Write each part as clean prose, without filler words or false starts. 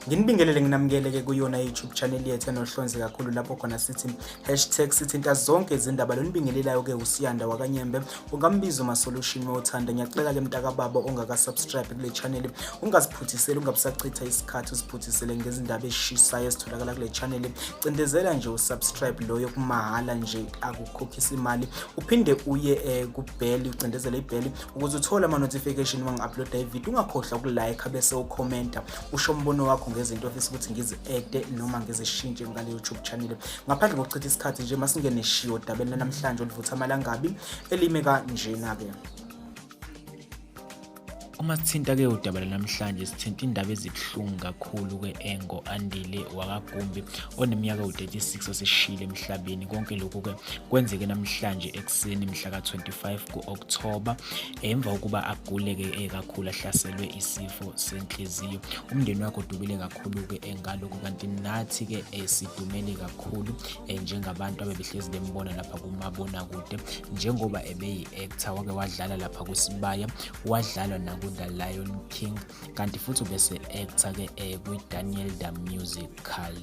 Nginibingelele nginamukele-ke kuyona YouTube channel yethu enohlonze kakhulu lapho khona sithi hashtag sithinta zonke izindaba. Lonibingelelayo-ke uSiyanda wakaNyembe, ungambiza uMasolution mawuthanda. Ngiyacela-ke mntakababa ongaka-subscribe kule channel, ungaziphuthiseli, ungabusachitha isikhathi uziphuthisele ngezindaba ezishisayo ezitholakala kule channel. Cindezela nje usubscribe loyo kumahhala nje, akukhokhisa imali. Uphinde uye kubheli, ucindezele ibheli ukuze uthole ama-notification uma ngi-uploada ividiyo. Ungakhohlwa ukulike bese ukhomenta, usho umbono wakho ngezinto ofisa ukuthi ngizi-ede noma ngizishintshe ngale YouTube channel. Ngaphandle kokuchitha isikhathi nje, masingene shiyo odabeni lanamhlanje oluvutha amalangabi elime kanjena-ke. Uma sithinta-ke udaba lanamhlanje, sithinta indaba ezibuhlungu kakhulu-ke engo-Andile wakaGumbi oneminyaka ewu-36 oseshiyile emhlabeni. Konke lokhu-ke kwenzeke namhlanje ekuseni mhla ka-25 ku-Okthoba emva kokuba agule-ke kakhulu, ahlaselwe isifo senhliziyo. Umndeni wakhe udubile kakhulu-ke ngalokhu, kanti nathi-ke sidumele kakhulu njengabantu abebehlezi bembona lapha kumabonakude njengoba ebeyi-actor, wake wadlala lapha kwiSibaya, wadlalwa naku-The Lion King, kanti futhi ubese-actor ke kwi-Daniel the Musical.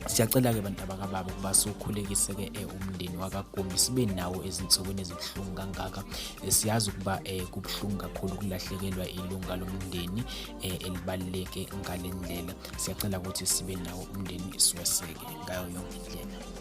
Siyacela-ke bantu abakababa ukuba siwukhulekise-ke umndeni wakaGumbi, sibe nawo ezinsukwini ezibuhlungu kangaka. Siyazi ukuba kubuhlungu kakhulu ukulahlekelwa ilunga lomndeni elibaluleke ngale ndlela. Siyacela ukuthi sibe nawo umndeni, siweseke ngayo yonke indlela.